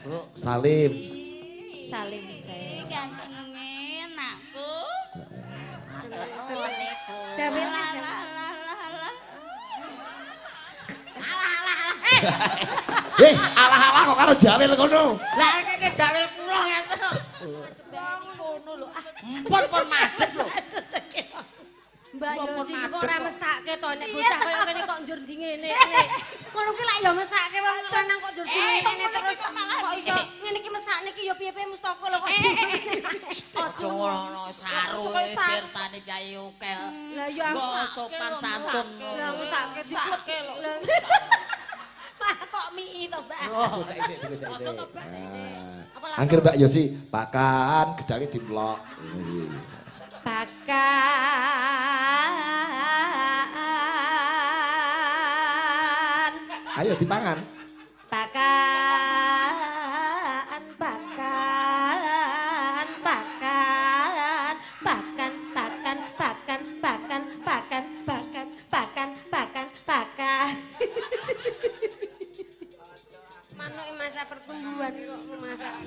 Bu. Salim. Salim sih. Gantenge anakku. Jawil lah. Lah lah lah lah. Alah-alah kok karo jawil kono. Lah iki jawil kula ngeten kok. Ngono lho. Ah, Mpun pun madhep lho. Mbak Kula pun Yosi kok madhep ora kok. mesake to nek bocah kaya ngene kok njur ndi ngene. Ngono kuwi lak ya mesake wong lanang kok njur ndi ngene terus kok iso ngene iki mesakne iki ya piye-piye mustaka lho kok. Aja ngono saru pirsani kyai akeh. Lah ya Kok sopan santun. Lah mesake diplek lho. Mah kok mii to, Mbak. Dikocek isik, dikocek Aja isik. to, Mbak. Apa langsung? Angger Mbak Yosi, pakan gedange dimplok. Pakan. Ayo dipangan. Pakan, pakan, pakan, pakan, pakan, pakan, pakan, pakan, pakan, pakan, pakan, pakan. Manuk masa pertumbuhan kok masak.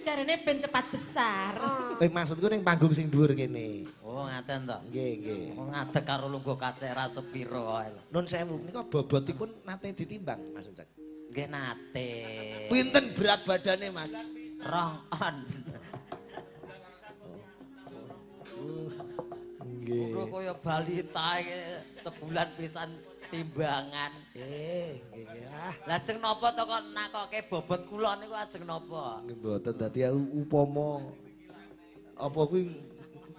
Carane ben cepat besar. Maksudku ning panggung sing dhuwur kene. Oh ngaten to. Nggih, nggih. Oh ngadeg karo lungguh kacek ra sepiro ae lho. Nun sewu menika bobotipun nate ditimbang Mas Ucek. Nggih nate. Pinten berat badane Mas? Rong on. Nggih. Kok kaya balita iki sebulan pisan timbangan. Nggih, nggih. Ah, Lajeng napa to kok nakoke bobot kula niku ajeng napa? nggih mboten dadi aku upama apa kuwi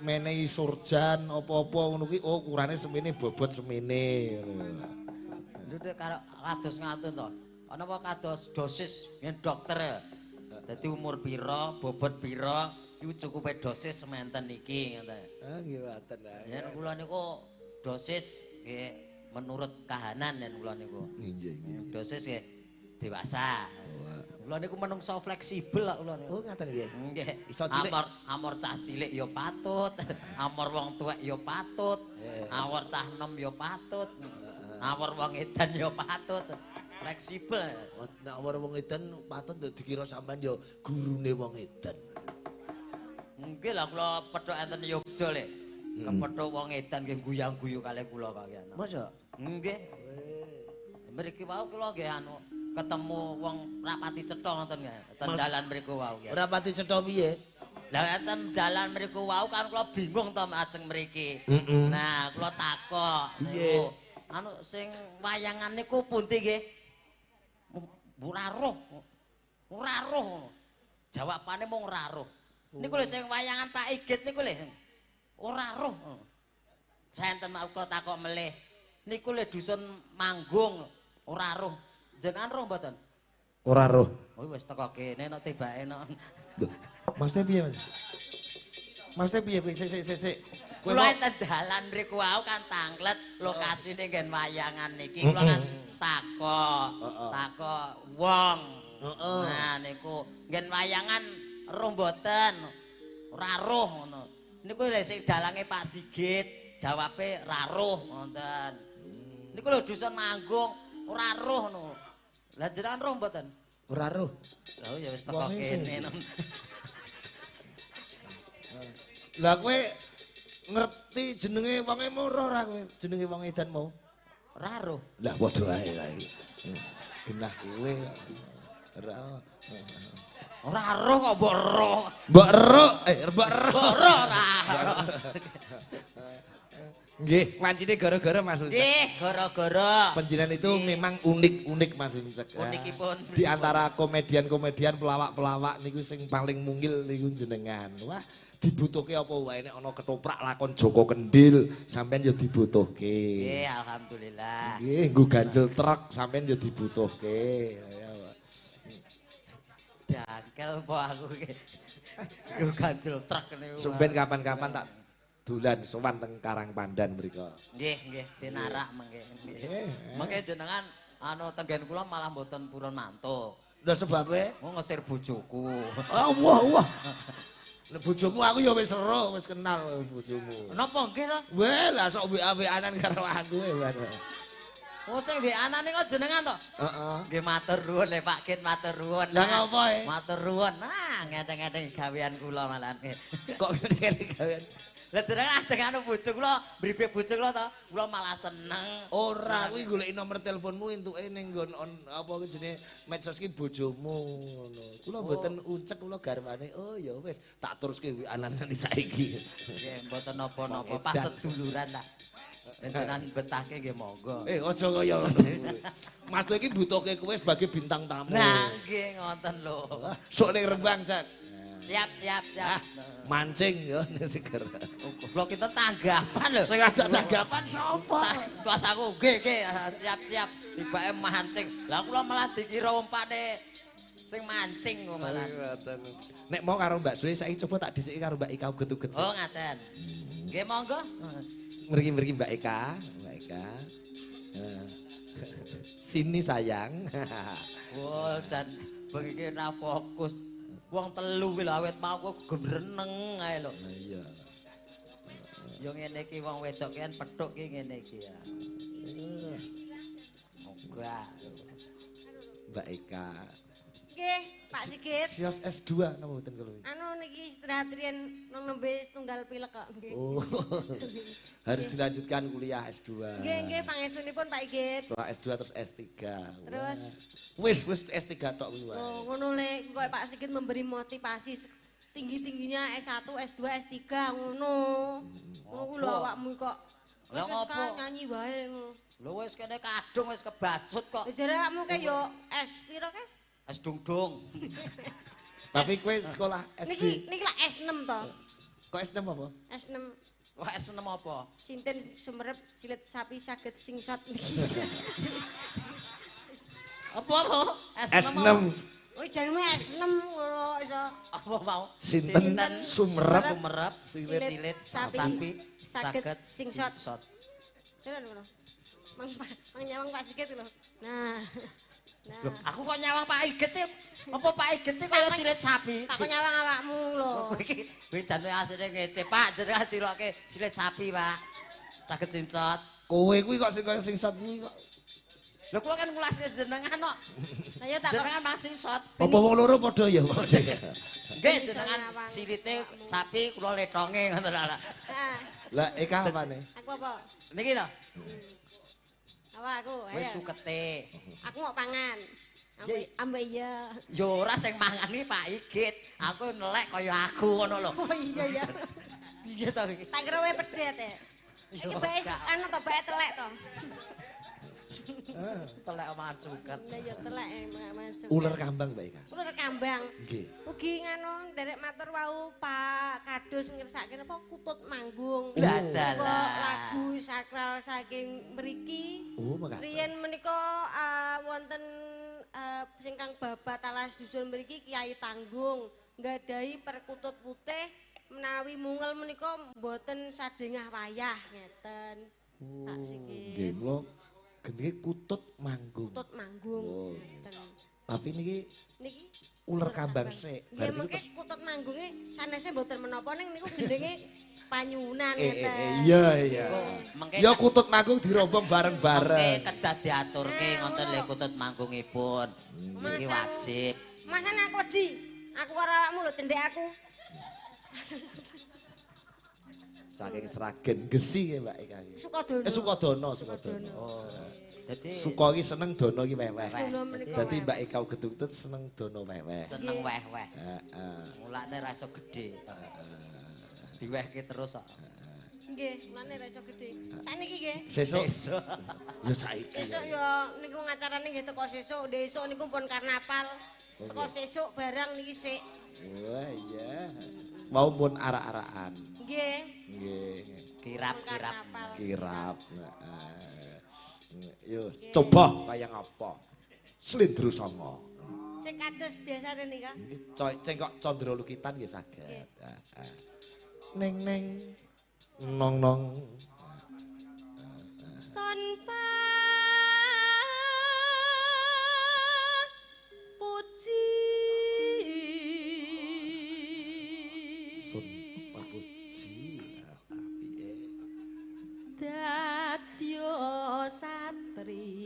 menehi surjan apa-apa ngono kuwi oh ukurane semene bobot semene ngono. Lho dek karo kados ngaten to. Ana apa kados dosis yen dokter ya. Dadi umur pira, bobot pira, iku cukupe dosis sementen iki ngoten. Ah nggih mboten. Ah. Yen kula niku dosis nggih menurut kahanan yen kula niku. Nggih, nggih. Dosis nggih dewasa. Kula niku menungso fleksibel kok kula niku. Oh ngaten nggih. Nggih. Iso cilik. Amor amor cah cilik ya patut, amor wong tuwek ya patut, amor cah enom ya patut, amor wong edan ya patut. Fleksibel. Nek awar wong edan patut dikira sampean ya gurune wong edan. Nggih lah kula pethuk enten Yogya le. Kepethuk wong edan nggih guyang-guyu kalih kula kaliyan. Masa? Nggih. Mriki wau kula nggih anu ketemu wong rapati cetha ngoten nggih. Ten dalan mriku wau nggih. Ora pati cetha piye? Lah enten dalan mriku wau kan kula bingung to ajeng mriki. Nah, kula takok niku. Anu sing wayangan niku pundi nggih? Ora roh. Ora roh ngono. Jawabane mung ora roh. Niku lho sing wayangan Pak Igit niku lho. Ora roh. Senten mau kula takok melih. Niku lho dusun Manggung ora roh. Jenengan roh mboten? Ora roh. Oh wis teko kene nek tibake nek. Maksudnya piye, Mas? Maksudnya piye? Sik sik sik sik. Kowe Kula mau enten dalan mriku wau kan tanglet lokasine nggen wayangan niki. Kula kan takok, takok wong. Nah niku nggen wayangan roh mboten? Ora roh ngono. Niku lho sing dalange Pak Sigit, jawabe ra roh ngoten. Niku lho dusun Manggung ora roh ngono. Lah jenengan roh mboten? Ora roh. Lah ya wis teko Wonge sing kene. Lah kowe ngerti jenenge wonge mau roh ora kowe? Jenenge wong edan mau? Ora roh. Lah padha ae lah iki. Genah kowe. Ora. Ora roh kok mbok roh. Mbok roh, mbok roh. Mbok roh ora. Nggih, wancine gara-gara Mas Ucek. Nggih, gara-gara. Panjenengan itu memang unik-unik Mas Ucek. Unikipun. Di antara komedian-komedian pelawak-pelawak niku sing paling mungil niku jenengan. Wah, dibutuhke apa wae nek ana ketoprak lakon Joko Kendil sampean ya dibutuhke. Nggih, alhamdulillah. Nggih, nggo ganjel truk sampean ya dibutuhke. Ya, Pak. Dangkel po aku iki. Nggo ganjel truk niku. Sampeyan kapan-kapan tak dolan sowan teng Karangpandan mriku. Nggih, nggih, pinarak mengke. Nggih. Mengke jenengan anu tenggen kula malah mboten purun mantuk. Lha sebabe? Mau ngesir bojoku. Allah, Allah. Lah bojomu aku ya wis ero, wis kenal bojomu. Napa nggih to? Weh, lah sok WA-WA-an karo aku e. Oh sing WA-nane kok jenengan to? Heeh. Nggih matur nuwun le Pak Git, matur nuwun. Lah ngopo e? Matur nuwun. Nah, ngedeng-ngedeng gawean kula malahan. Kok ngene gawean? Lah jenengan ajeng anu bojo kula, mribek bojo kula to, kula malah seneng. Ora, kuwi goleki nomor teleponmu entuke ning nggon apa kuwi jenenge medsos ki bojomu ngono. Kula mboten ucek kula garwane. Oh ya wis, tak teruske WA-an nganti saiki. Nggih, mboten napa-napa, pas seduluran lah. Jenengan betahke nggih monggo. Eh aja kaya ngono. Mas Lho iki mbutuhke kowe sebagai bintang tamu. Lah nggih ngoten lho. Sok ning Rembang, Cak. Siap, siap, siap. Mancing ya ning seger. Kula kita tanggapan lho. Sing ajak tanggapan sapa? Tuas aku nggih, nggih, siap, siap. Tibake mancing. Lah kula malah dikira umpane sing mancing kok malah. Nek mau karo Mbak Suwe saiki coba tak dhisiki karo Mbak Eka uget-uget. Oh, ngaten. Nggih monggo. Mriki-mriki Mbak Eka, Mbak Eka. Sini sayang. Wah, jan bengi iki ora fokus. Wong telu kuwi lho awet mau kok gemreneng ae lho. Iya. Ya ngene iki wong wedok ki kan petuk ki ngene iki ya. Moga. Mbak Eka. Nggih, Pak Sigit. Sios S2 napa mboten kula? Anu niki istirahat riyen nang nembe setunggal pilek kok nggih. Oh. Harus dilanjutkan kuliah S2. Nggih, nggih pangestunipun Pak Sigit. Setelah S2 terus S3. Terus wis wis S3 tok kuwi wae. Oh, ngono le kok Pak Sigit memberi motivasi tinggi-tingginya S1, S2, S3 ngono. Ngono ku lho awakmu kok. Lah ngopo? Nyanyi wae ngono. Lho wis kene kadung wis kebacut kok. Lha jare awakmu ke yo S piro ke? S dungdung. Tapi kowe sekolah SD. Niki niki lak S6 to. Kok S6 apa? S6. Kok S6 apa? Sinten sumerep silit sapi saged singsot niki. Apa apa? S6. Oh jaremu S6 ngono iso. Apa mau? Sinten sumerep sumerep silit sapi saged singsot. Terus ngono. Mang mang nyawang Pak Sigit lho. Nah. Nah. Loh, aku kok nyawang Pak Iget iki. Apa Pak Iget iki kaya silit sapi? Tak kok nyawang awakmu lho. Iki kuwi jane asline ngece, Pak, jenengan dilokke silit sapi, Pak. Saged singsot. Kowe kuwi kok sing kaya singsot kuwi kok. Lho kula kan ngulasne jenengan kok. Lah ya tak jenengan mah singsot. Apa wong loro padha ya, Pak? Nggih, jenengan silite sapi kula letonge ngoten lho. Heeh. Lah Eka apane? Aku apa? Niki to. Apa aku? Wis sukete. Aku mau pangan. Ambek iya. Ya ora sing mangan iki Pak Igit. Aku nelek kaya aku ngono lho. Oh iya ya. Piye to iki? Tak kira wae pedet e. Iki bae anu to bae telek to. Telek mangan suket. Lah ya telek mangan suket. Uler kambang Mbak Eka. Uler kambang. Nggih. Ugi nganu nderek matur wau Pak Kadus ngersake napa kutut manggung. Lah dalah. Lagu sakral saking mriki. Oh, mekaten. Riyen menika wonten singkang babat alas dusun mriki Kiai Tanggung nggadahi perkutut putih menawi mungel menika mboten sadengah wayah ngeten. Pak Sigit. Nggih, mula jenenge kutut manggung. Kutut manggung. Oh. Ngeten. Tapi niki niki uler kambang sik. Nggih mengke kutut manggunge sanese mboten menapa ning niku gendenge panyuwunan ngeten. Iya iya. Ya kutut manggung dirombong bareng-bareng. Mengke kedah diaturke ngoten lho kutut manggungipun. Niki wajib. Masan aku wedi. Aku karo awakmu lho cendhek aku. Saking Sragen Gesi nggih Mbak Eka iki. Sukodono. Sukodono, Sukodono. Oh. Dadi Suko iki seneng dono iki weweh. Dadi Mbak Eka uget-uget seneng dono weweh. Seneng weh-weh. Heeh. Mulane ra iso gedhe. Diwehke terus kok. Nggih, mulane ra iso gedhe. Sakniki nggih. Sesuk. Ya saiki. Sesuk ya niku ngacarane nggih teko sesuk, ndesuk niku pun karnaval. Teko sesuk barang niki sik. Wah iya. Mau pun arak-arakan. Nggih. Nggih. Kirap-kirap. Kirap. Heeh. Yo, coba kaya ngapa? Slendro Sanga. Sing kados biasane nika. Nggih, cengkok Candra Lukitan nggih saged. Heeh. Neng neng nong nong. Sonpa puji. Sun papuji apike. Dadya satri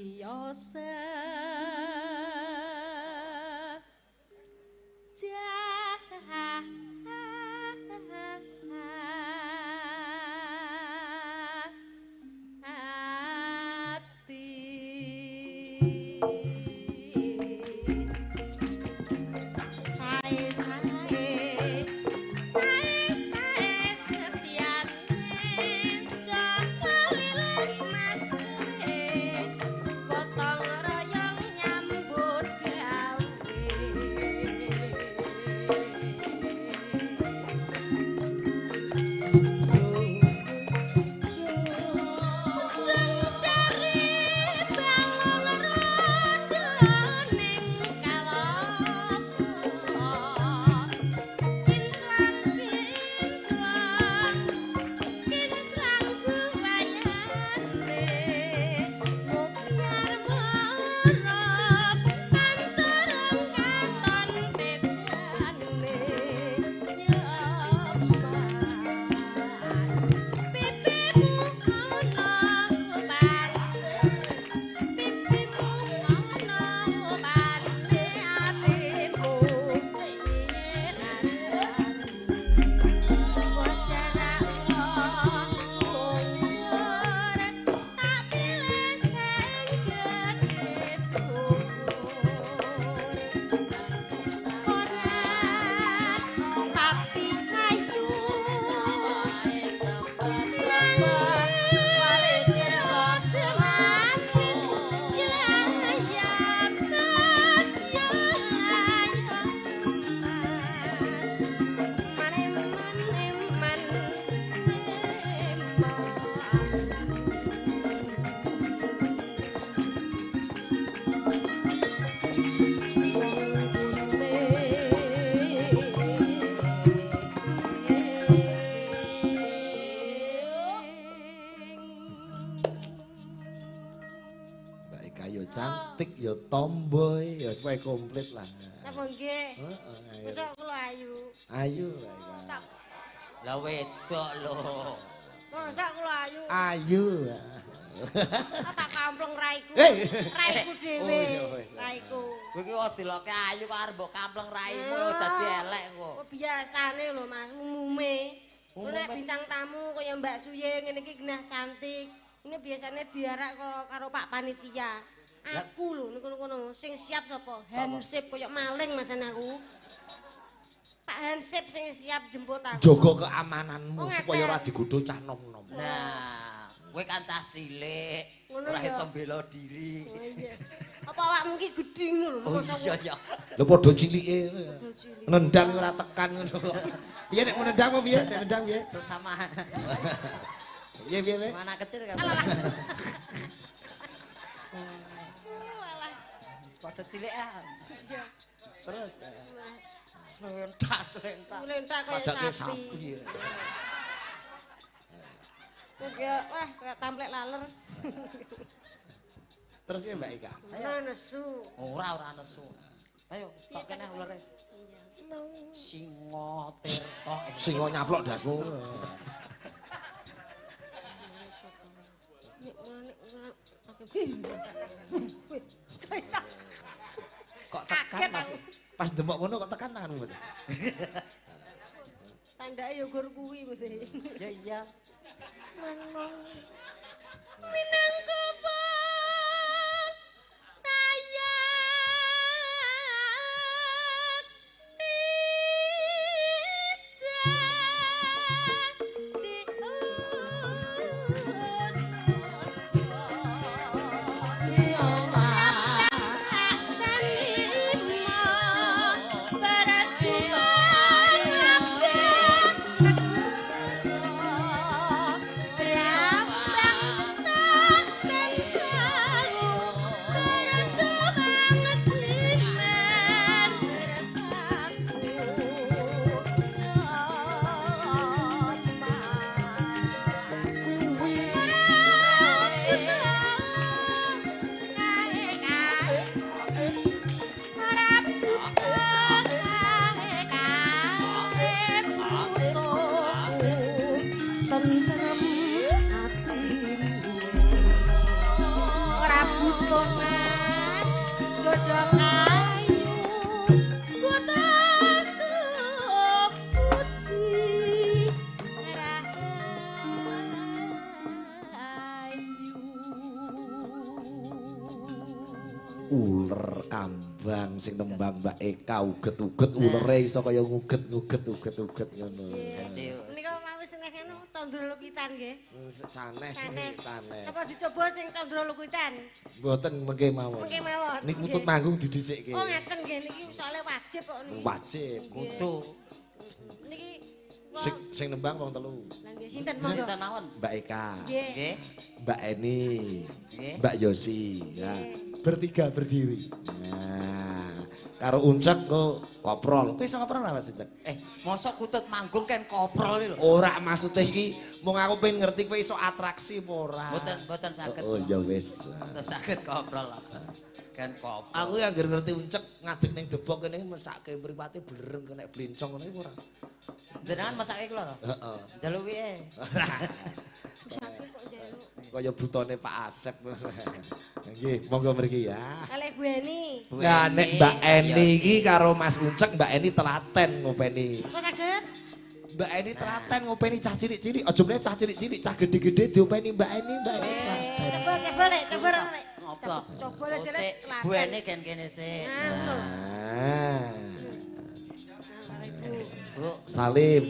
Cantik ya tomboy ya supaya komplit lah. Napa nggih? Heeh. Mosok kula ayu. Ayu. Lah wedok lho. Mosok kula ayu. Ayu. Tak kampleng raiku. Raiku dhewe. Raiku. Kowe iki kok diloke ayu kok arep mbok kampleng raimu dadi elek kok. Kok biasane lho Mas, umume. Nek bintang tamu kaya Mbak Suye ngene iki genah cantik. Ini biasanya diarak karo Pak Panitia. Aku lho niku kono sing siap sapa? Hansip koyo maling masan aku. Pak Hansip sing siap jemput aku. Jaga keamananmu supaya ora digodho cah nom-nom. Nah, kowe kan cah cilik, ora iso bela diri. Oh iya. Apa awakmu ki gedhi ngono lho? Oh iya ya. Lho padha cilike. Nendang ora tekan ngono kok. Piye nek nendang apa piye? Nek nendang piye? Sesama. Piye piye? Anak kecil kan. Padha cilikan. Iya. Terus slentak slentak. Slentak kaya sapi. Terus kaya wah kaya tamplek laler. Terus ya Mbak Ika. Ora nesu. Ora ora nesu. Ayo tok kene ulere. Singa tirta. Singa nyaplok dasmu. Kok tekan Mas? Pas demok ngono kok tekan tanganmu. Tandake ya gur kuwi mesti. Ya iya. Minangka sayang tidak. nembang, sing nembang Mbak Eka uget-uget ulere iso kaya nguget-nguget uget-uget ngono. Menika mau seneng anu Condro Lukitan nggih. Sanes sanes. Apa dicoba sing Condro Lukitan? Mboten mengke mawon. Mengke mawon. Niku kutut manggung didhisikke. Oh ngaten nggih niki soalé wajib kok niki. Wajib. Kudu. Niki sing nembang wong telu. Lah nggih sinten monggo? Sinten mawon? Mbak Eka. Nggih. Mbak Eni. Mbak Yosi. Ya. Bertiga berdiri. Nah, karo Uncek kok koprol. Kowe iso koprol lah Mas Uncek? Mosok kutut manggung kan koprol lho. Ora maksude iki mung aku pengen ngerti kowe iso atraksi apa ora. Mboten saged. Oh ya wis. Mboten saged koprol apa. Kan koprol. Aku yang ngerti Uncek ngadeg ning debok kene mesake mripate blereng kena blencong ngene ora. Jenengan mesake kula to? Heeh. Njaluk piye? Mesake kok njaluk. Kaya butone Pak Asep. Nggih, monggo mriki ya. Kalih Bu Eni. Nah, nek Mbak Eni iki karo Mas Uncek, Mbak Eni telaten ngopeni. Kok saged? Mbak Eni telaten ngopeni cah cilik-cilik, aja meneh cah cilik-cilik, cah gede-gede diopeni Mbak Eni, Mbak Eni. Coba coba lek, coba lek. Ngopo? Coba lek jelas telaten. Bu Eni kan kene sik. Nah. Bu, Salim.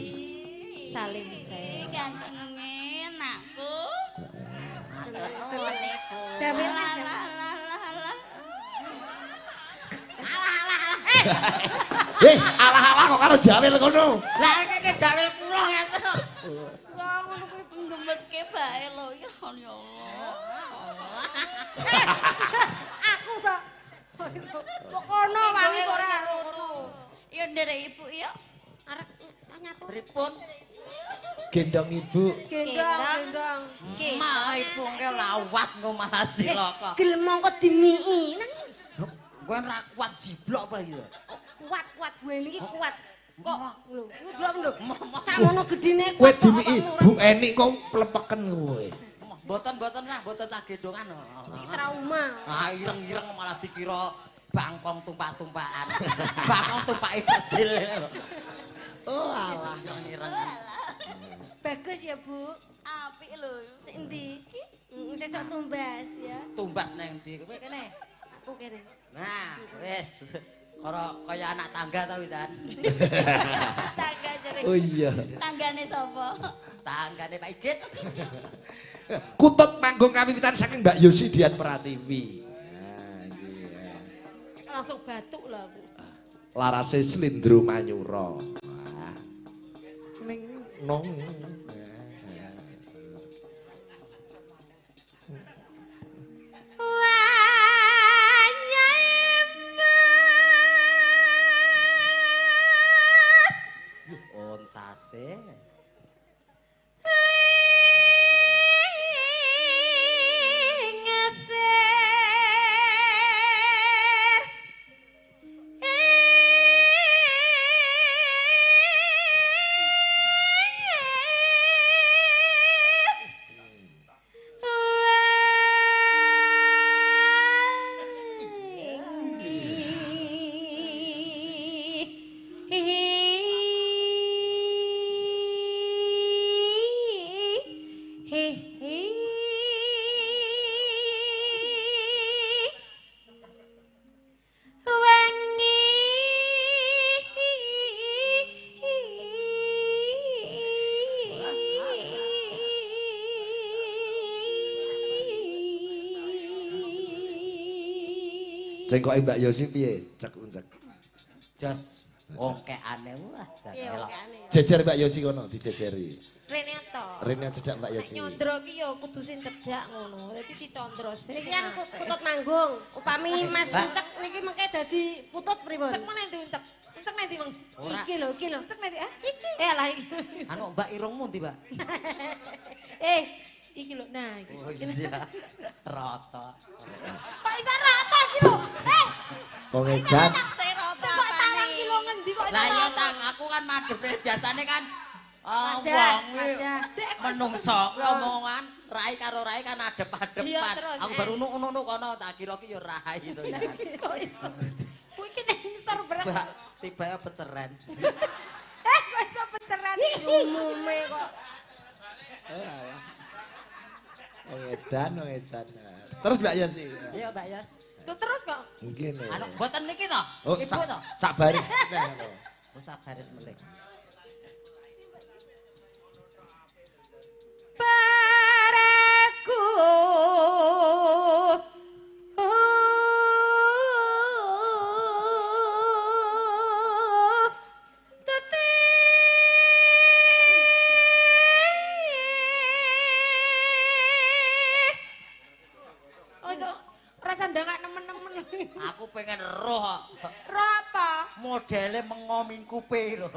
Salim sik. Gantenge anakku. Jamilah. Alah-alah kok karo jawil kono. Lah iki jawil kula ngeten kok. Wah, ngono kuwi penggemeske bae lho ya Allah. Aku to. Kok kono wangi kok ora ngono. Ya nderek ibu ya. Arek nyapu. Pripun? Gendong ibu. Gendong, gendong. Ma ibu engke lawat engko malah cilaka. Gelem mongko dimiki. Kowe ora kuat jiblok apa iki? Kuat, kuat gue niki kuat. Kok lho, ndrok lho. Sakmono gedine kowe dimiki Bu Eni kok plepeken kowe. Mboten-mboten lah, mboten cah gendongan. Iki trauma. Ah ireng-ireng malah dikira bangkong tumpak-tumpakan. Bangkong tumpake kecil. Oh alah ireng-ireng. Bagus ya, Bu. Apik lho. Sik endi? Sesuk tumbas ya. Tumbas nang endi? Kowe kene. Aku kene. Nah, wis. Karo kaya anak tangga ta wisan. Tangga jere. Oh iya. Tanggane sapa? Tanggane Pak Igit. Kutut manggung kawiwitan saking Mbak Yosi Dian Pratiwi. Nah, iki ya. Langsung batuk lah aku. Larase Slindro Manyura. Wah. Ning nong. Ontase. Cengkoke Mbak Yosi piye? Cek uncek. Jos ongkekane wah jan elok. Jejer Mbak Yosi kono dijejeri. Rene to. Rene cedhak Mbak Yosi. Nek nyondro ki ya kudu sing cedhak ngono. Dadi dicondro sik. Niki kan kutut manggung. Upami Mas Uncek niki mengke dadi kutut pripun? Uncek meneh ndi Uncek? Uncek nanti meng. Iki lho, iki lho. Uncek nanti ah. Iki. Lah iki. Anu Mbak irungmu ndi, Mbak? Iki lho. Nah, iki. Oh iya. Rata. Kok iso rata iki lho? Wong edan. Kok sarang ki lho ngendi kok iso. Lah iya ta, aku kan madhepe biasane kan wong menungso kuwi omongan rai karo rai kan adep-adepan. Aku baru nuk-nuk kono tak kira ki ya rai to ya. Kok iso. Kuwi ki ning ngisor bareng. Mbak, tibae peceren. Kok iso peceren? Umume kok. Wong edan, wong edan. Terus Mbak Yosi. Iya Mbak Yos. Lho terus kok. Nggih. Anu mboten niki to? Ibu to? Sak baris. Oh, sak baris melih. Pareku Aku pengen roh. Roh apa? Modele mengomingkupe lho.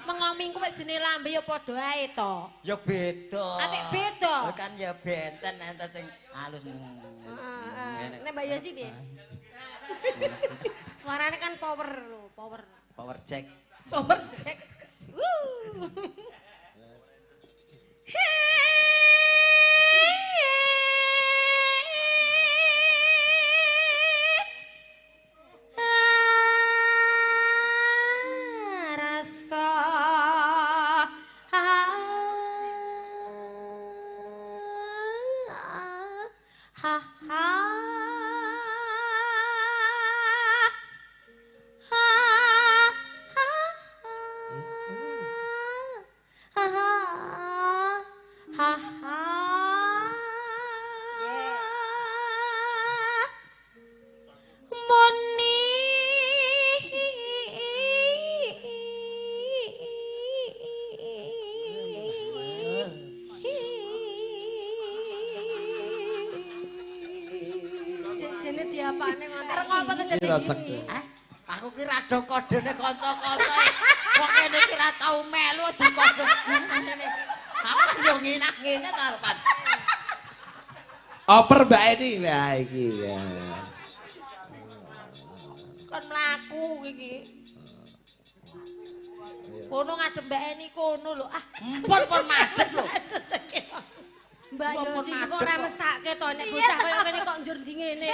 Mengomingkupe jenenge lambe ya padha ae to. Ya beda. Atik beda. Kan ya benten enten sing halus. Heeh. Nek Mbak Yosi piye? Suarane kan power lho, power. Power jack. Power jack. Wuh. Aku ki rada kodene kanca-kanca. Kok kene ki ra tau melu dikode ngene. Aku yo nginak-ngene to arepan. Oper Mbak Eni lah iki ya. Kon mlaku iki. Kono ngadep Mbak Eni kono lho. Ah, empun pun madhep lho. Mbak Yosi kok ora mesake to nek bocah kaya kene kok njur ndi ngene.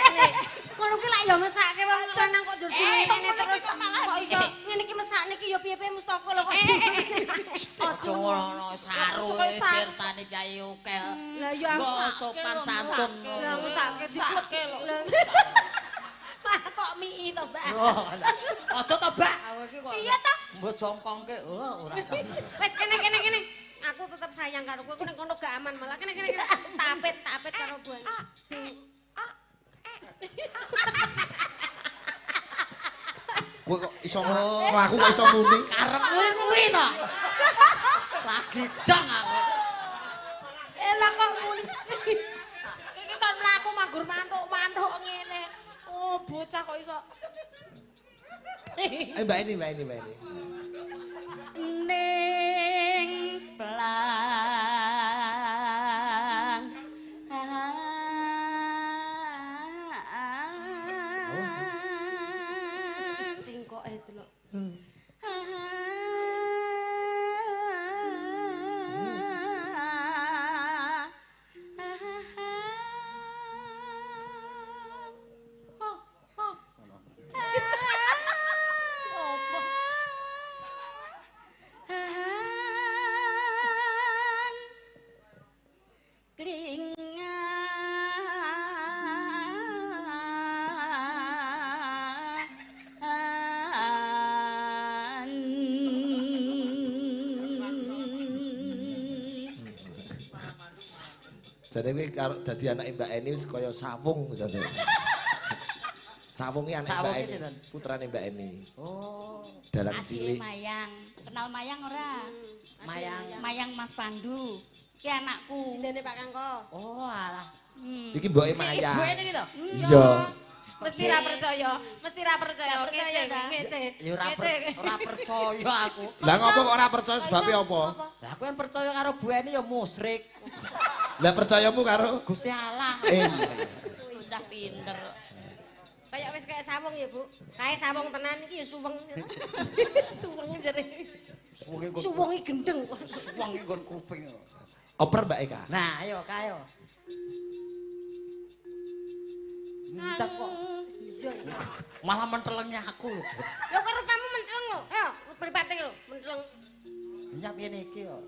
Ngono kuwi lak ya mesake wong lanang kok njur ndi ngene terus kok iso ngene iki mesakne iki ya piye-piye mustaka lho kok. Aja ngono saru pirsani kyai akeh. Lah ya sopan santun. Lah mesake dipleke lho. Mah kok mii to, Mbak. Aja to, Mbak. Iki kok. Iya to. Mbok jongkongke. Oh, ora. Wis kene kene kene. Aku tetep sayang karo kowe, ning kono gak aman malah kene kene tapet tapet karo buan. Kowe kok iso mlaku kok iso muni? Karepmu kuwi to. Lagi dong aku. Elah kok muni. Iki kon mlaku manggur mantuk-mantuk ngene. Oh, bocah kok iso. Mbak Eni, Mbak Eni, Mbak Eni. Ning plang singkoke delok. Jane kuwi karo dadi anake Mbak Eni wis kaya sawung jane. Sawung iki anake Mbak Eni, putrane Mbak Eni. Oh, dalang cilik. Mayang. Kenal Mayang ora? Mayang. Mayang Mas Pandu. Iki anakku. Sindene Pak Kangko. Oh, alah. Iki mboke Mayang. Ibuke niki to? Iya. Mesti ra percaya, mesti ra percaya, ngece, ngece. Ya ora percaya aku. Lah ngopo kok ora percaya sebabe apa? Lah aku kan percaya karo Bu Eni ya musyrik. Lah percayamu karo Gusti Allah. Bocah pinter. Kayak wis kayak sawung ya, Bu. Kayak sawung tenan iki ya suweng. Suweng jere. Suwengi gendeng. Suwengi nggon kuping. Oper Mbak Eka. Nah, ayo kayo. Entek kok. Iya, iya. Malah mentelengnya aku lho. Lho kok rupamu menteleng lho. Ayo, mripate lho, menteleng. Nyat ngene iki yo.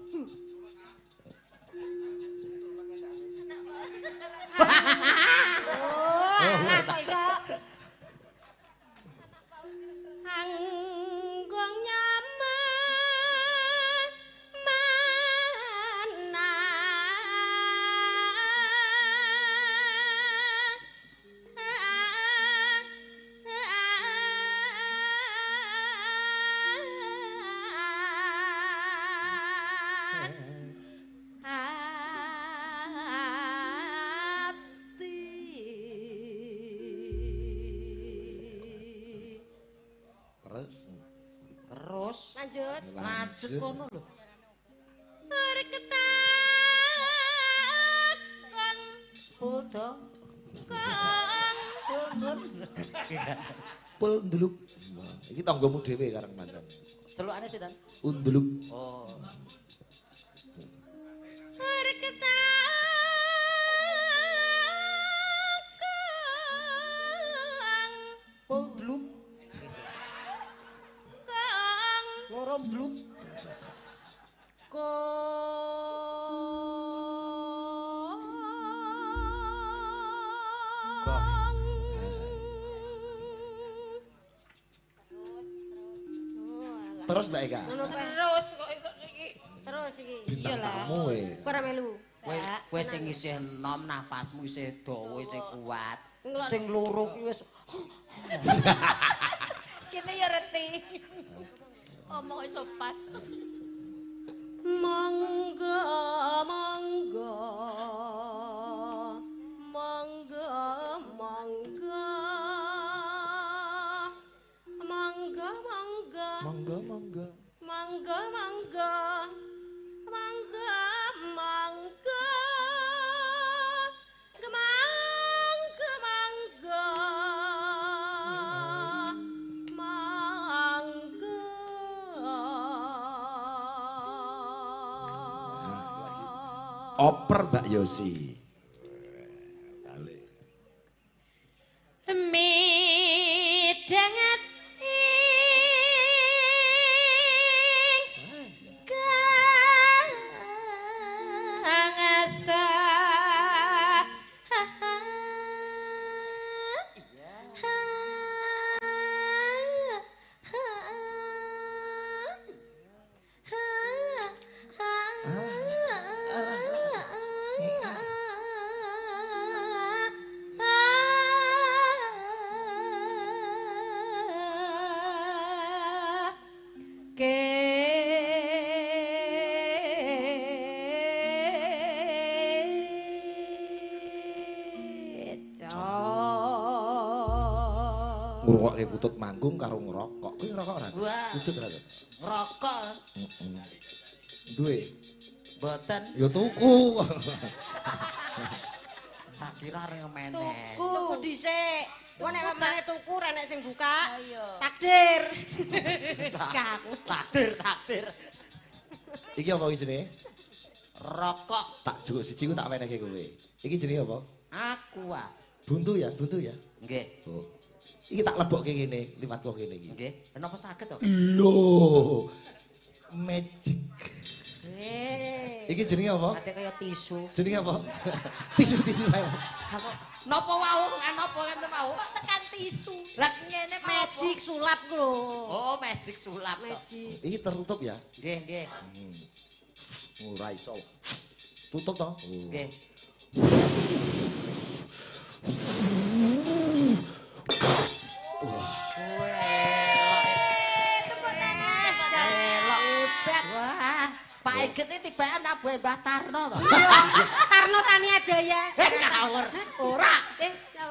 Oh, alah kok Terus. Lanjut. Lanjut kono lho. Berketak kong. Pul to. Kong. Pul. Pul nduluk. Iki tanggamu dhewe karang mantan. Celukane sinten? Unduluk. Oh. Berketak kong. Pul nduluk. Kong. Loro nduluk. Kong. Terus Mbak Eka. Terus kok iso iki. Terus iki. Bintang tamu e. Kok ora melu. Kowe sing isih enom, nafasmu isih dawa, isih kuat. Sing loro ki wis Kene ya reti. Omong iso pas. Monggo, monggo. Monggo, monggo. Monggo, monggo. Monggo, monggo. Monggo, monggo. Monggo, monggo. Monggo, monggo. Monggo. Oper Mbak Yosi. Balik. Midhanget ing kang asah. Ngrungokke kutut manggung karo ngerokok. Kuwi ngerokok ora? Kutut ora? Ngerokok. Heeh. Duwe. Mboten. Ya tuku. Tak kira arep meneh. Tuku dhisik. Kok nek meneh tuku ra nek sing buka. Takdir. Aku takdir, takdir. Iki apa iki jenenge? Rokok. Tak jukuk siji ku tak wenehke kowe. Iki jenenge apa? Aqua. Buntu ya, buntu ya. Nggih. Oh. Iki tak lebokke kene, liwat kok kene iki. Nggih. Napa saged to? Lho. Magic. Iki jenenge apa? Kadek kaya tisu. Jenenge apa? Tisu-tisu kae. Napa wau? Napa ngene wau? Kok tekan tisu. Lah ngene magic sulap ku lho. Oh, magic sulap. Magic. Iki tertutup ya? Nggih, nggih. Ora iso. Tutup to? Nggih. Wah, Pak Eget iki tibaan abuhe Mbah Tarno to. Iya, Tarno Tania Jaya. Ngawur. Ora.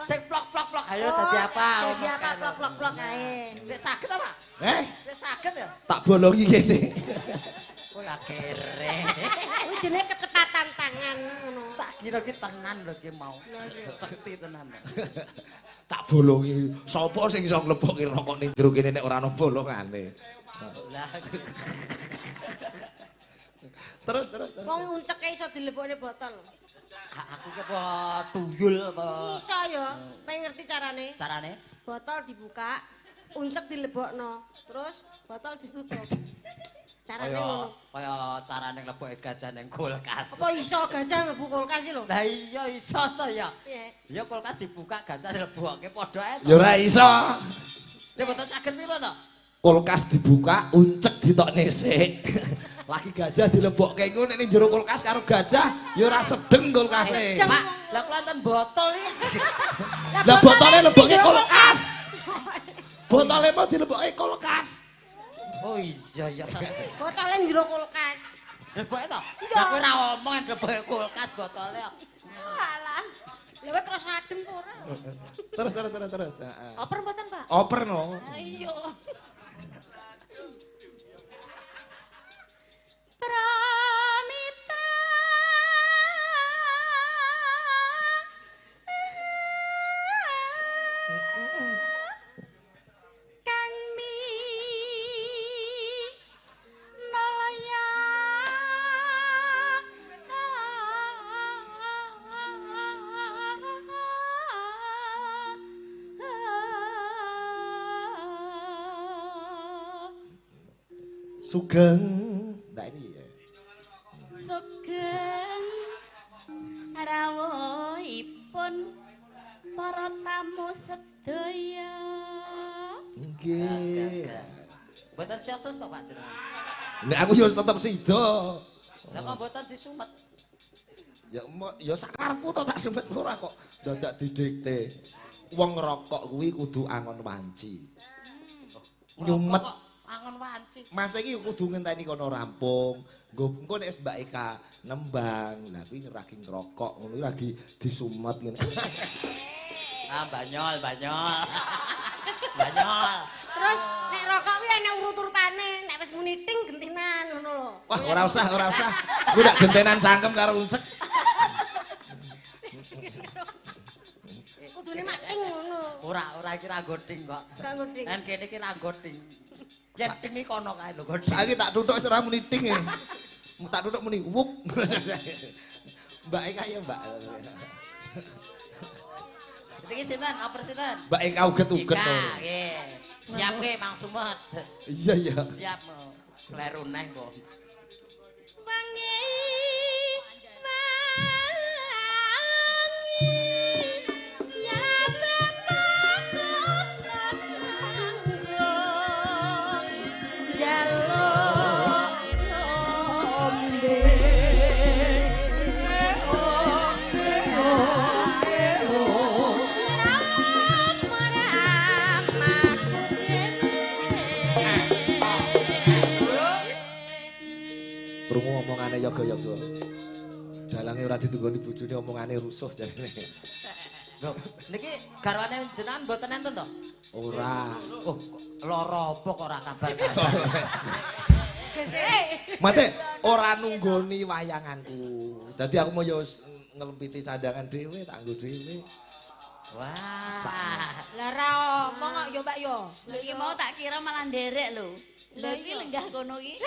Sing plok-plok-plok ayo dadi apa? Dadi apa plok-plok-plok ae. Nek saged ta, Pak? Eh? Nek saged ya? Tak bolongi kene. Kowe kere. Kuwi jenenge kecepatan tangan ngono. Tak kira ki tenan lho ki mau. Sekti tenan. Tak bolongi. Sopo sing iso nglebokke rokok ning jero kene nek ora ana bolongane? Lah. Terus terus. Wong unceke iso dilebokne botol. Aku ki apa tuyul apa? Iso ya, pengen ngerti carane. Carane? Botol dibuka, uncek dilebokno, terus botol ditutup. Carane ngono. Kaya carane nglebokke gajah ning kulkas. Apa iso gajah mlebu kulkas iki lho? Lah iya iso to ya. Piye? Ya kulkas dibuka gajah dilebokke padha ae to. Ya ora iso. Nek boten saged piye to? Kulkas dibuka, uncek ditokne sik. Lagi gajah dilebokke iku nek ning jero kulkas karo gajah ya ora sedeng kulkase. Pak, lah kula enten botol iki. Lah botole lebokke kulkas. Botole mau dilebokke kulkas. Oh iya ya. Botole njero kulkas. Leboke to? Lah kowe ora omong leboke kulkas botole. Alah. Lha kowe terus adem apa ora? Terus terus terus terus. Heeh. Oper mboten, Pak? Oper no. Iya. Sugeng. Nah ini ya. Sugeng rawuhipun para tamu sedaya. Nggih. Mboten siasus to Pak jenengan? Nek aku yo tetep sida. Lah kok mboten disumet? Ya ya sakarepku to tak sumet ora kok dadak didikte. Wong ngrokok kuwi kudu angon wanci. Nyumet angon wanci. Mas iki kudu ngenteni kono rampung. Nggo engko nek Mbak Eka nembang, lha kuwi lagi ngrokok ngono kuwi lagi disumet ngene. Ah banyol, banyol. Banyol. Terus nek rokok kuwi ana urut-urutane, nek wis muni ting gentenan ngono lho. Wah, ora usah, ora usah. Kuwi tak gentenan cangkem karo unsek. Kudune mak ting ngono. Ora, ora iki ra godhing kok. Gak godhing. Nen kene iki ra godhing. Yen ting iki kono kae lho godhing. Saiki tak tuthuk wis ora muni ting e. Tak tuthuk muni wuk. Mbak Eka ya, Mbak. Niki sinten? Oper sinten? Mbak Eka uget-uget to. Nggih. Siap nggih Mang Sumet. Iya, iya. Siap. Kleru neh kok. Wangi. Ya bapak tanggung jaluk ombe. Krungu omongane yoga-yoga. Dalange ora ditunggoni bojone omongane rusuh jarene. Lho, niki garwane jenengan mboten enten to? Ora. Oh, lara apa kok ora kabar-kabar. Mate ora nunggoni wayanganku. Dadi aku mau yo ngelempiti sandangan dhewe, tak nggo dhewe. Wah. Lah ra omong kok yo Mbak yo. Lho iki mau tak kira malah nderek lho. Lha iki lenggah kono iki.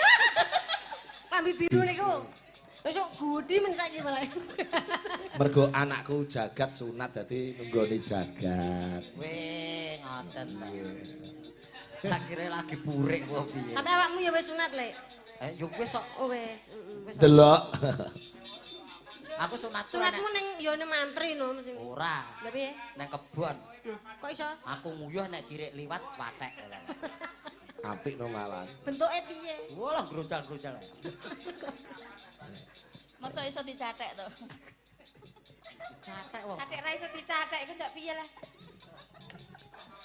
Klambi biru niku. Wis kok gudi men saiki malah. Mergo anakku jagat sunat dadi nunggoni jagat. Weh, ngoten ta. Tak kira lagi purik apa piye. Tapi awakmu ya wis sunat, Lek. Eh, yo wis kok. Oh wis. Wis. Delok. Aku sunat sunatmu ning yo ning mantri no mesti. Ora. Lha piye? Nang kebon. Kok iso? Aku nguyuh nek kirik liwat cwatek. Apik no malan. Bentuke piye? Walah grojal-grojal. Masa iso dicatek to? Dicatek wong. Catek ra iso dicatek iku ndak piye lah.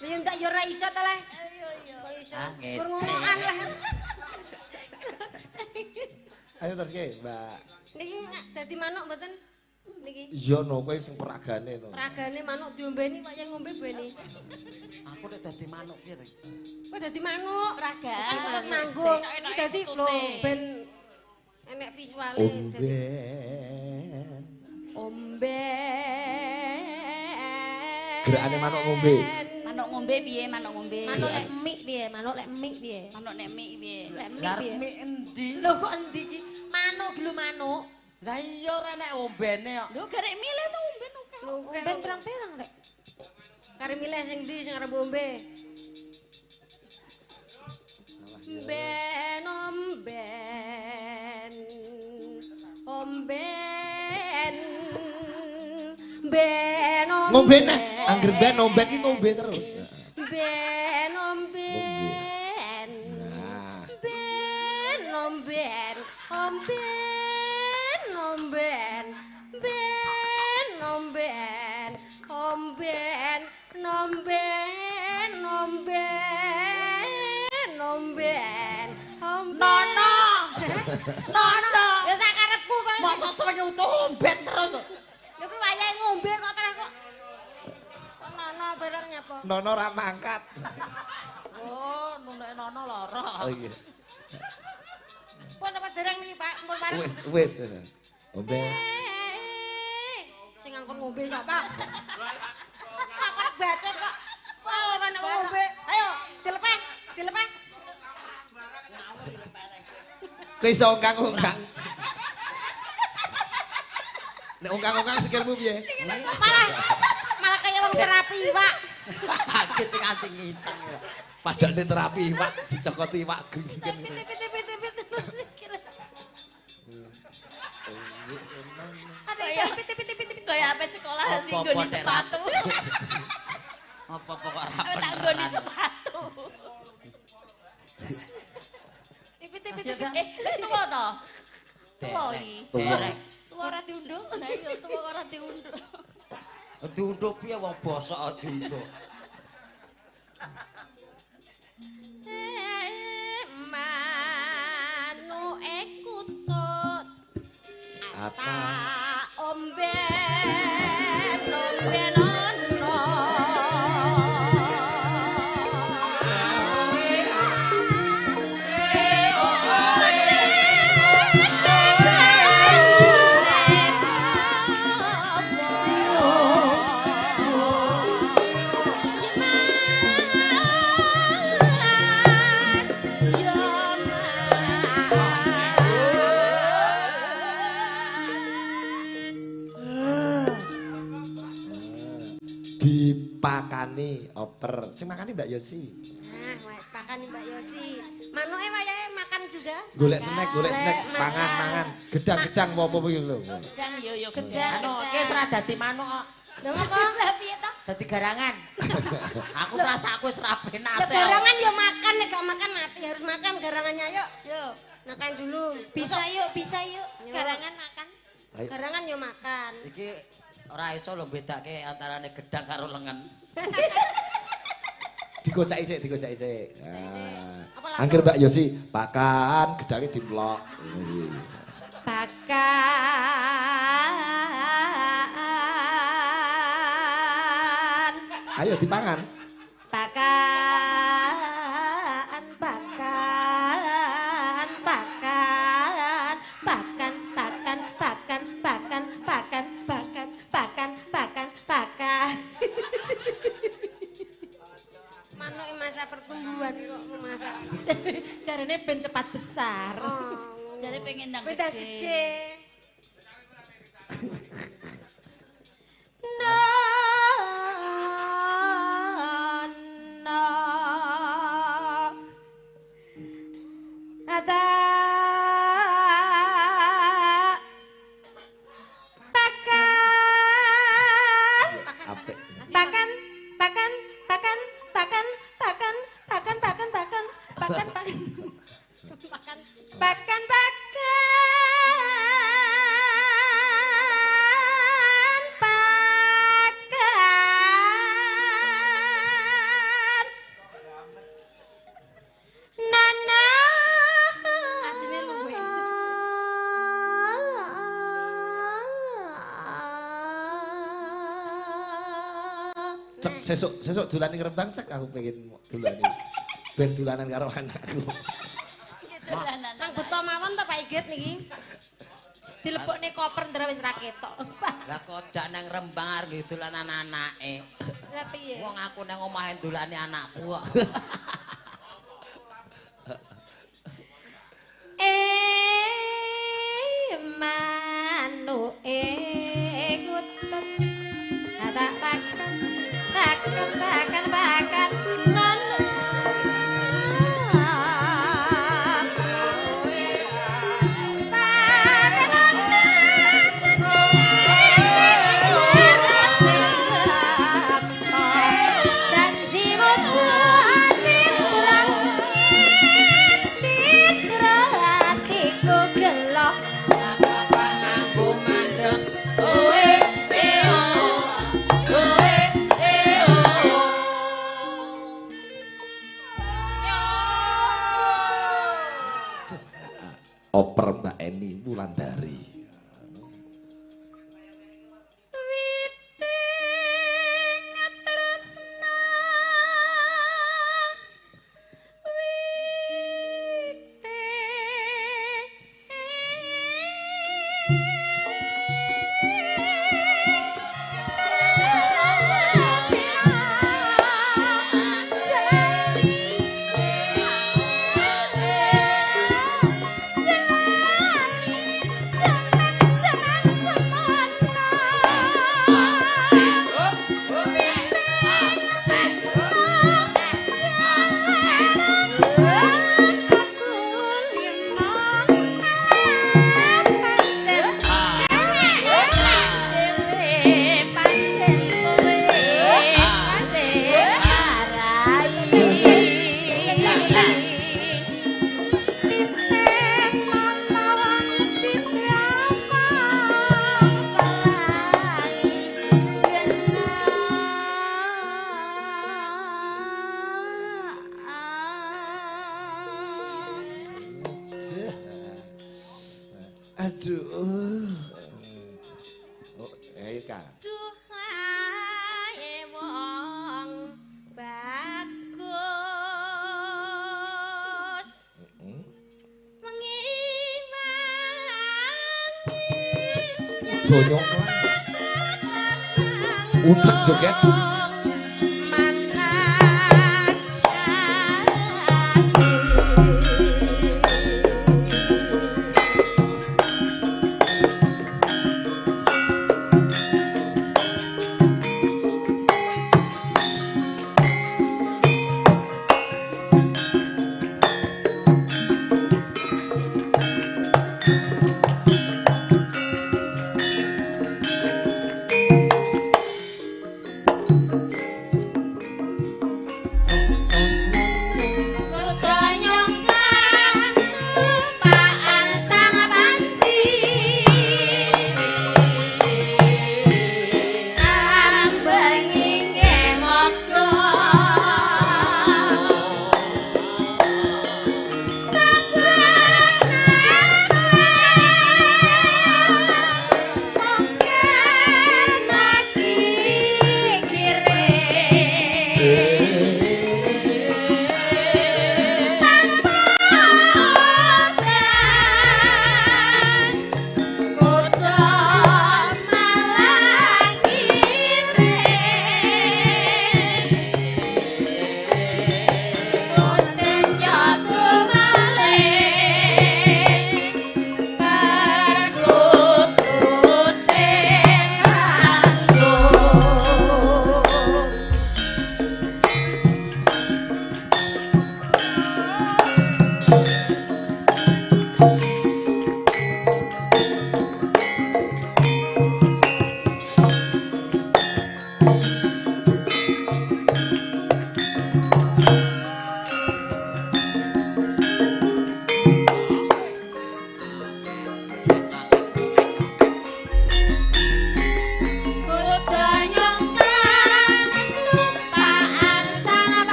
Lha yo ndak yo ra iso ta lah. Iya iya. Kok iso? Ah, ngece. Kur ngonoan lah. Ayo terus ke, Mbak. Niki dadi manuk mboten? Niki. Iya no, kowe sing peragane no. Peragane manuk diombeni kok yang ngombe beni. Aku nek dadi manuk piye to? Kowe dadi manuk, Peragaan. Aku kok manggung. Iki dadi lho ben enek visuale. Omben. Omben. Gerakane manuk ngombe. Manuk ngombe piye? Manuk ngombe. Manuk lek mik piye? Manuk lek mik piye? Manuk nek mik piye? Lek mik Lah piye? mik endi? Lho kok endi iki? Manuk lho manuk. Lah iya ora nek ombene kok. Lho garek milih to omben akeh. Omben pirang-pirang rek. Kare milih sing ndi sing arep ngombe? Ben omben. Omben. Ben omben. Ngombe neh, angger ben omben iki ngombe terus. Ben omben. Nah. Ben omben. Omben omben. Ben omben. Omben omben omben omben. Omben. Nono. Nono. Ya sakarepku to. Masa sering utuh omben terus. Lha kuwi wayahe ngombe kok terus kok. Kok nono bareng nyapa? Nono ora mangkat. Oh, nuneke nono lara. Oh iya. Pun apa dereng niki, Pak? Pun pareng. Wis, wis. Ombe. Sing ngangkon ngombe sapa? Aku arep bacot kok. Ora nek ngombe. Ayo, dilepeh, dilepeh. Kowe iso ongkang-ongkang. Nek ongkang-ongkang sikilmu piye? Malah malah kaya wong terapi, Pak. Kaget nganti ngiceng. Padane terapi iwak dicokoti iwak genggen. Piti-piti Kaya ape sekolah nggoni sepatu. Apa-apa kok ora bener. Tak nggoni sepatu. Ipit-ipit. Wis tuwa to? Tuwa iki. Tuwa ora diundhuh. Lah iya tuwa ora diundhuh. Diundhuh piye wong bosok diundhuh. Manuke kutut ata omben omben ono. Dipakani oper. Sing makani Mbak Yosi. Nah, pakani Mbak Yosi. Manuke wayahe makan juga. Golek snack, mangan-mangan. Gedang-gedang apa-apa iki lho. Gedang yo yo gedang. Anu iki wis ora dadi manuk kok. Lha ngapa? Lah piye to? Dadi garangan. Aku rasa aku wis ora penak. Lah garangan yo makan, nek gak makan mati, harus makan garangannya yuk. Yo, makan dulu. Bisa yuk, bisa yuk. Garangan makan. Garangan yo makan. Iki ora iso lho bedake antarane gedang karo lengan. Digocaki sik, digocaki sik. Nah. Angger Mbak Yosi pakan gedange dimplok. Pakan. Ayo dipangan. Pakan, pakan, pakan, pakan, pakan, pakan, pakan, pakan, pakan, pakan, pakan, pakan. Manuk masa pertumbuhan kok memasak. Jarene ben cepat besar. Oh, jare pengen ndang gede. No, no. Ada pakan. Pakan, pakan, pakan, pakan, pakan, pakan, pakan, pakan, pakan, pakan, pakan, pakan, pakan, pakan. Nana. Asine luwe. Cek sesuk sesuk dolan ning Rembang cek aku pengen dolani. Ben dolanan karo anakku. Nang beto mawon to Pak Igit niki. Dilebokne koper ndra wis ra ketok. Lah kok jak nang Rembang arep dolanan anake. Lah piye? Wong aku nang omahe dolani anakku kok. Manuke kutut tak pakan, pakan, pakan, pakan, nana. Oper Mbak Eni Wulandari. Yeah. Aduh. Aduh. Oh, ayo Kak. Duh lae wong bagus. Wengi wangi. Donyok lan. Ucek joget.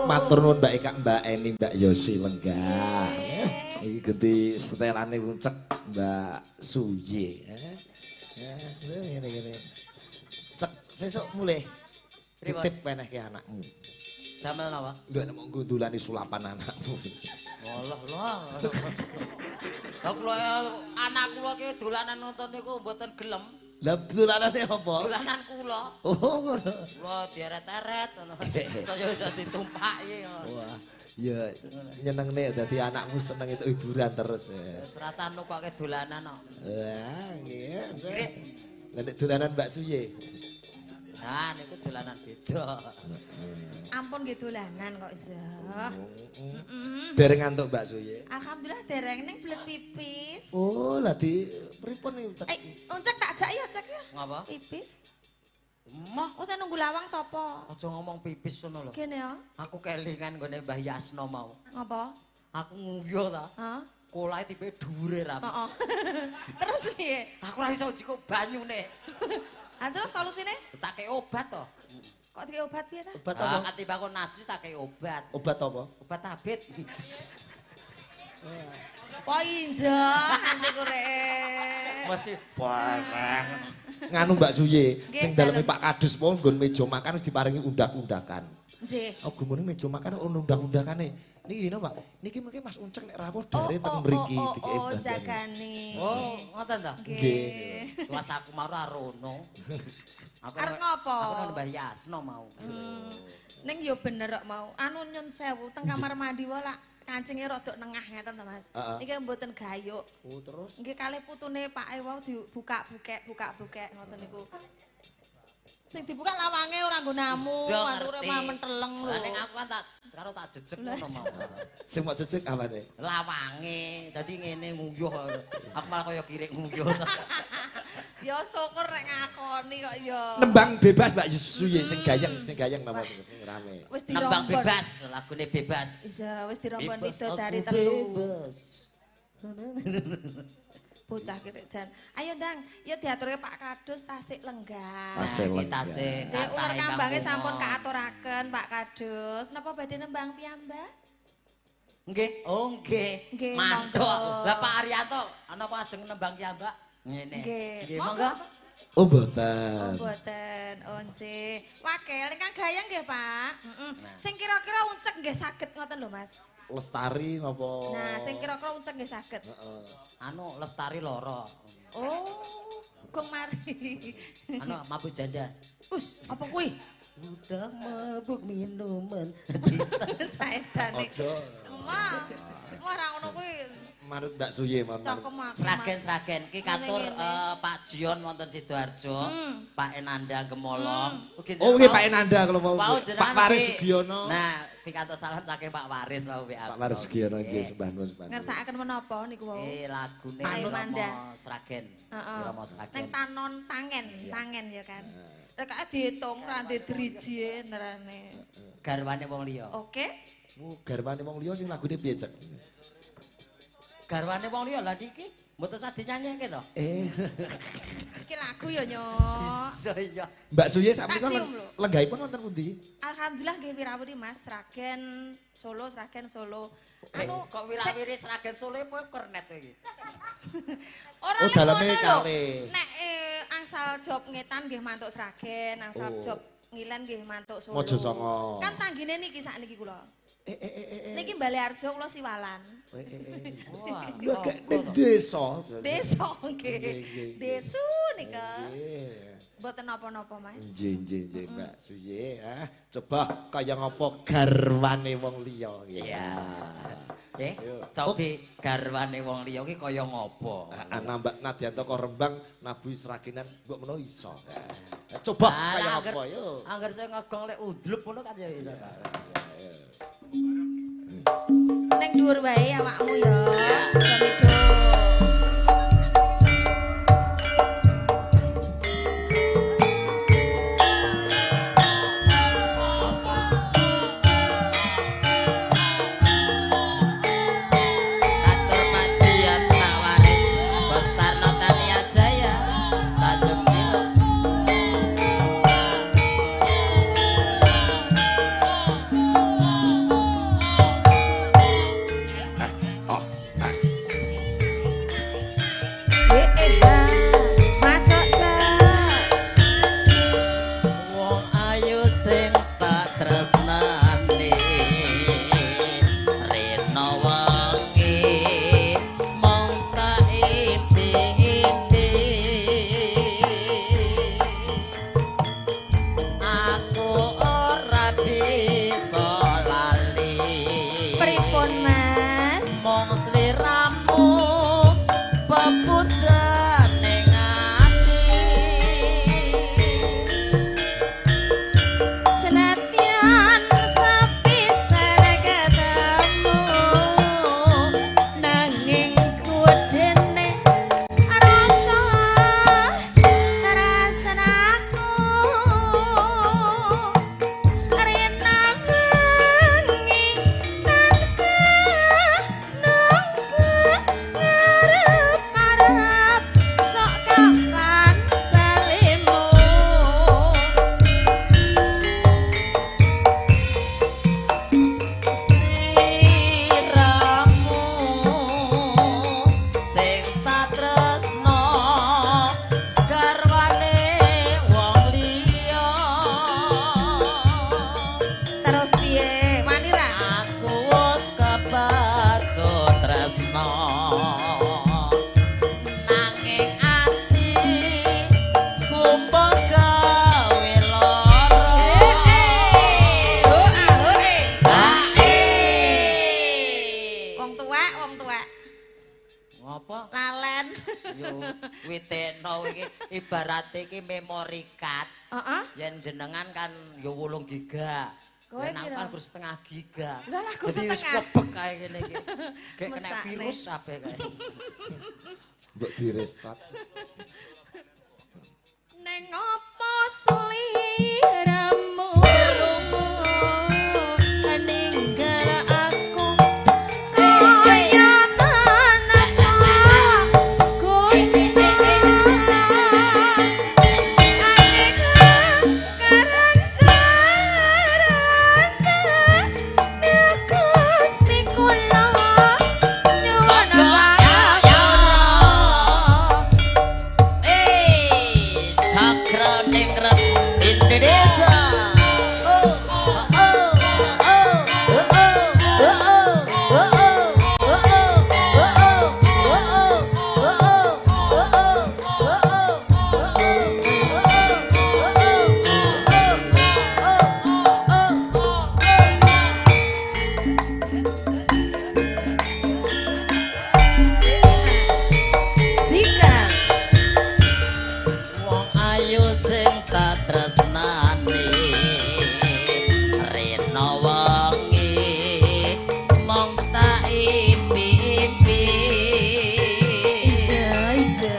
Matur nuwun Mbak Eka, Mbak Eni, Mbak Yosi lenggah. Iki ganti setelane uncek Mbak Suye. Ngene ngene. Cek sesuk mulih. Titip wenehke anakmu. Damel napa? Lho nek monggo dolani sulapan anakmu. Walah lho. Lah kula anak kula ki dolanan nonton niku mboten gelem. Lah dolanane apa? Dolanan kula. Oh ngono. Kula dieret-eret ngono. Saya iso ditumpaki. Wah, ya nyenengne dadi anakmu seneng itu hiburan terus ya. Wis rasa nukoke dolanan kok. Wah, nggih. Lah nek dolanan Mbak Suye. Nah, niku dolanan beda. Ampun nggih dolanan kok iso. Dereng ngantuk Mbak Suye. Alhamdulillah dereng ning belet pipis. Oh, lah di pripun iki Uncek? Uncek tak jak ya, Cek ya. Ngapa? Pipis. Moh, oh saya nunggu lawang sapa? Aja ngomong pipis ngono lho. Kene ya. Aku kelingan nggone Mbah Yasno mau. Ngapa? Aku nguyuh ta. Hah? Kolahe tipe dhuwure ra. Heeh. Terus piye? Aku ora iso jikuk banyune. Ah terus solusine? Tak kei obat to. Kok dikei obat piye ta? Obat apa? Katimbang aku najis tak kei obat. Obat apa? Obat abit. Wah injek nanti kurek. Mesti bareng. Nganu Mbak Suye, sing daleme Pak Kadus mau nggon meja makan wis diparingi undak-undakan. Nggih. Oh, gumune meja makan ono undang-undangane. Niki napa, Pak? Niki mengke Mas Uncek nek rawuh dare teng mriki dikek Oh, jagane. Oh, ngoten to? Nggih. Pas aku mau rono. Aku arep ngopo? Aku nang Mbah Yasno mau. Ning yo bener kok mau. Anu nyun sewu teng kamar mandi wae lak kancinge rada nengah ngeten to, Mas. Niki mboten gayuk. Oh, terus? Nggih kalih putune Pake wau dibuka-bukek, buka-bukek ngoten niku. Sing dibuka lawange ora nggo namu, ature mah menteleng lho. Lah ning aku kan tak karo tak jejeg ngono mau. Sing mok jejeg apane? Lawange, dadi ngene nguyuh. Aku malah kaya kirik nguyuh. Ya syukur nek ngakoni kok ya. Nembang bebas Mbak Suye sing gayeng napa sing rame. Wis Nembang bebas, lagune bebas. Iya, wis dirombon widodari telu. Bebas. Bocah kirik jan. Ayo ndang, ya diaturke Pak Kadus tasik lenggah. Tasik lenggah. Tasik. Uler kambange sampun kaaturaken Pak Kadus. Napa badhe nembang piyambak? Nggih, oh nggih. Mantuk. Lah Pak Arianto, napa ajeng nembang piyambak? Ngene. Nggih, monggo. Oh mboten. Oh mboten. Oh nggih. Wakil ingkang gayeng nggih, Pak. Heeh. Sing kira-kira uncek nggih saged ngoten lho, Mas. Lestari napa? Nah, sing kira-kira uncek nggih saged. Heeh. Anu Lestari loro. Oh, gong mari. Anu mabuk janda. Us, apa kuwi? Udah mabuk minuman. Saedane. Aja. Wah, ora ngono kuwi. Manut Mbak Suye manut. Sragen-sragen ki katur Pak Jion wonten Sidoarjo, Pak Enanda Gemolong. Oh nggih Pak Enanda kalau mau. Pak Waris Sugiono. Nah, pikantuk salam saking Pak Waris wau WA. Pak Waris Sugiono nggih sembah nuwun sembah. Ngersakaken menapa niku wau? Lagune Irama Sragen. Irama Sragen. Ning tanon tangen, tangen ya kan. Rekake diitung ra ndek drijie nerane. Garwane wong liya. Oke. Oh, garwane wong liya sing lagune piye, Cek? Garwane wong liya lha niki mboten usah dinyanyikke to. Iki lagu ya, Nyok. Bisa iya. Mbak Suye sakmenika lenggahipun wonten pundi? Alhamdulillah nggih wirawiri Mas, Sragen Solo, Sragen Solo. Anu kok wirawiri Sragen Solo apa kernet iki? Ora oh, daleme kalih. Nek angsal job ngetan nggih mantuk Sragen, angsal job ngilen nggih mantuk Solo. Mojosongo. Kan tanggine niki sakniki kula. Niki Bale Arjo kula siwalan. Wah, lho ning desa. Desa nggih. Desu nika. Mboten napa-napa, Mas. Nggih, nggih, nggih, Mbak Suye. Ah, coba kaya ngapa garwane wong liya. Iya. Cobi garwane wong liya ki kaya ngopo? Heeh, Mbak Nadianto kok Rembang nabuhi Sragenan mbok menawa iso. Coba kaya ngapa yo. Angger sing ngegong lek udlup ngono kan ya iso. Neng dhuwur wae awakmu ya. Aja medho. Katur Pak Jian, Pak Waris, Bos Tarno Tania Jaya, Tanjung Biru. Oh, ah. Yo kuwi tekno iki ibarate iki memory card. Heeh. Yen jenengan kan yo 8 giga. Kowe Yen aku kan gur setengah giga. Lah lah gur Dadi wis setengah. kebek kae ngene iki. Gek kena virus kabeh kae. Mbok direstart. Neng apa sliramu lunga ninggal aku kaya tanah guna Gusti kula nyuwun Cakraningrat Indonesia. Oh, oh, oh, oh, oh, oh, oh, oh, oh, Sikat. Wong ayu sing tak tresnani rena wengi mong tak impi-impi. Iya, iya.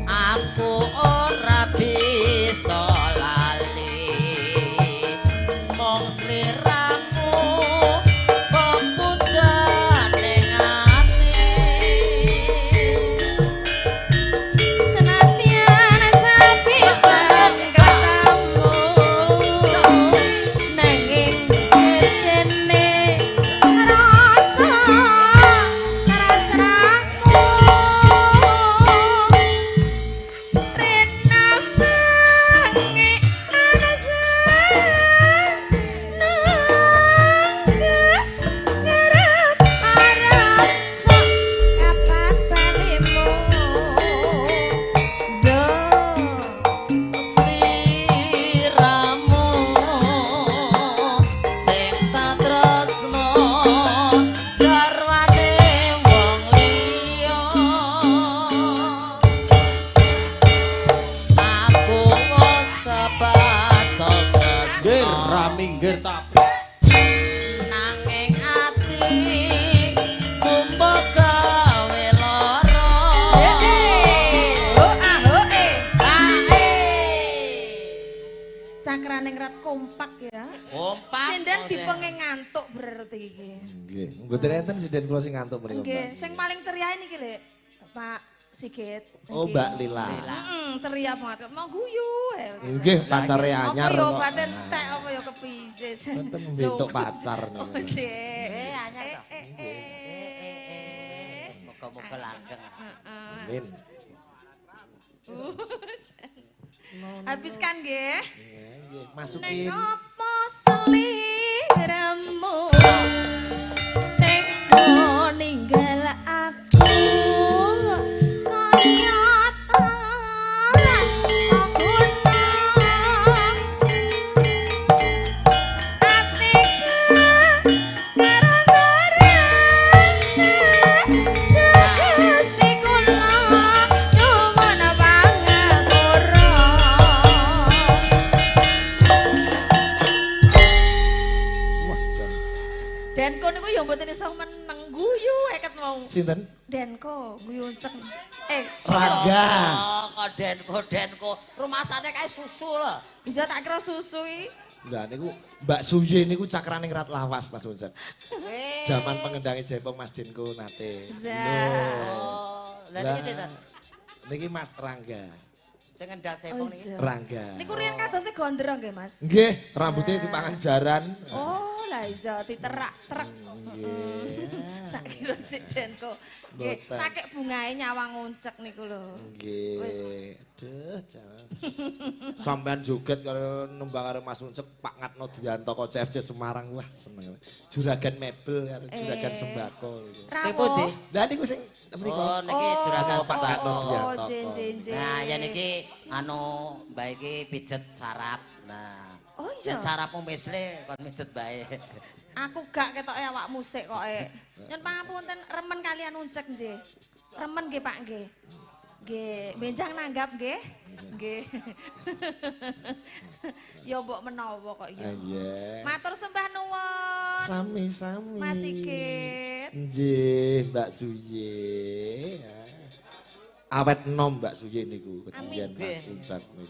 Aku ora bisa lali mong sliramu pepujane ati. Senadyan sepisan ketemu nanging gedene rasa tresnaku rena bengi ngarep arep sok kapan balimu zo. Sliramu sing tak tresno garwane wong liya. Aku wis kebaca tresno Nggih, ra minggir tabrak. nanging ati kumpul gawe lara. Oh ah oh eh. Ae. Cakraningrat kompak ya. Kompak. Sinden dipengen ngantuk berarti iki. Nggih, mboten enten sinden kula sing ngantuk mriku, Nggih, Mbak. sing paling ceria niki Lek, Pak Sigit. Oh, Mbak Lila. Lila. Ceria banget. Mau guyu. Nggih, pacare anyar Apa yo kok. baten entek apa yo kepiye. Mboten mbentuk pacar niku. Oh, Cek. Eh, anyar to. Eh, eh, eh. Semoga-moga langgeng. Amin. Habiskan nggih. Nggih, masukin. Neng apa sliramu tega ninggal aku kaya tanpa guna atiku Gusti kula nyuwun pangapura. Wah, jan. Denko niku ya mboten iso meneng guyu eket mau. Sinten? Denko guyu cek. Rangga. Oh, kok denko denko. Rumasane kae susu lho. Bisa tak kira susu iki. Lah niku Mbak Suye niku cakraningrat lawas Mas Uncek. Zaman pengendange Jaipong Mas Denko nate. Za. Oh, lha niki sinten? Niki Mas Rangga. Sing ngendang Jaipong niki. Rangga. Niku riyen kadose gondrong nggih, Mas. Nggih, rambutnya dipangan jaran. Oh, lah iya diterak-terak. Nggih. Tak kira sik Denko. Nggih, Mboten. sakit bungae nyawang uncek niku lho. Nggih. Aduh, jangan. Sampean joget karo nembang karo Mas Uncek Pak Ngatno Dwiantoko CFC Semarang. Wah, seneng. Juragan mebel karo juragan sembako niku. Sing pundi? Lah niku sing mriku. Oh, niki juragan Oh, Pak sembako. Ngatno Oh, Dwiantoko. jen jen jen. Nah, yen iki anu mbak iki pijet sarap. Nah. Oh, iya. Yen sarapmu misle kon mijet bae. Aku gak ketoke awakmu sik kok e. Nyun pangapunten remen kalian uncek nggih. Remen nggih Pak nggih. Nggih, benjang nanggap nggih. Nggih. Ya mbok menawa kok ya. Iya. Matur sembah nuwun. Sami-sami. Mas Sigit. Nggih, Mbak Suye. Awet enom Mbak Suye niku ketiyan Mas Ucak niku.